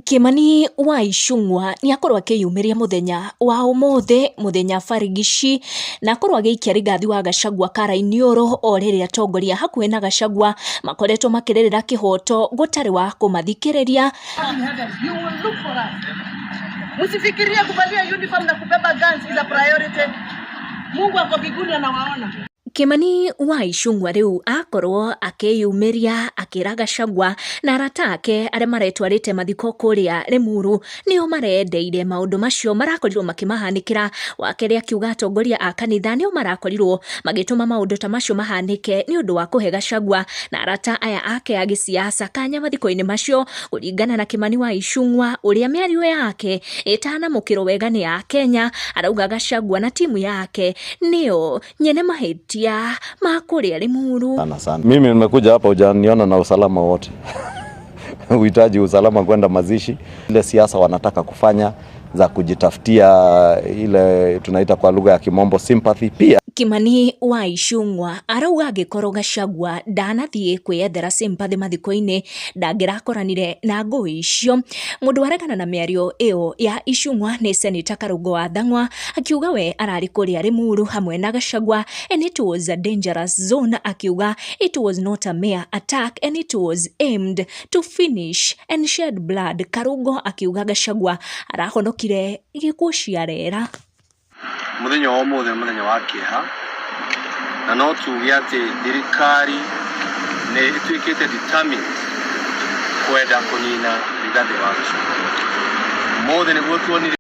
Kimani wa Ichung'wa nĩ akorwo akĩyumĩria mũthenya wa ũmũthĩ, mũthenya barigici, na akorwo agĩikia Rigathi wa Gachagua kara iniũrũ o rĩrĩa atongoria hakuhĩ na Gachagua makoretwo makĩrĩrĩra kĩhoto gũtarĩ wa kũmathikĩrĩria. In heaven, you will look for us. Msifikirie kuvalia uniform na kubeba guns is a priority. Mungu ako mbinguni anawaona. Kimani wa Ichung'wa rĩu akorwo akĩyumĩria akĩra Gachagua na arata ake arĩa maretwarĩte mathiko kũrĩa Limuru nĩo marendeire maũndũ macio marakorirwo makĩmahanĩkĩra. Wakerĩ akiuga atongoria a kanitha nĩo marakorirwo magĩtũma maũndũ ta macio mahanĩke nĩ ũndũ wa kũhe Gachagua na arata aya ake a gĩsiasa kanya mathiko-inĩ macio. Kũringana na Kimani wa Ichung'wa, ũrĩa mĩario yake ĩtanamũkĩrwo wega nĩ Akenya, arauga Gachagua na timu yake nĩo nyene mahĩtia ma kũrĩa Limuru. Sana sana. Mimi nimekuja hapa, hujaniona na usalama wote. Uhitaji usalama kwenda mazishi. Ile siasa wanataka kufanya za kujitafutia ile tunaita kwa lugha ya Kimombo sympathy pia. Kimani wa Ichung'wa arauga angĩkorwo Gachagua ndanathiĩ kwĩyethera sympathy mathiko-inĩ, ndangĩrakoranire na ngũĩ icio. Mũndũ waregana na mĩario ĩyo ya Ichung'wa nĩ Seneta Karũngũ wa Thang'wa, akiuga we ararĩ kũrĩa Limuru hamwe na Gachagua and it was a dangerous zone. Akiuga it was not a mere attack and it was aimed to finish and shed blood. Karũngũ akiuga Gachagua arahonokire gĩkuũ cia rera. Muthenya wa ũmũthĩ nĩ mũthenya wa kĩeha, na no tuge atĩ thirikari nĩ ĩtuĩkĩte determined kwenda kũnina Rigathĩ wa Gachagua. Ũmũthĩ nĩguo tuonire.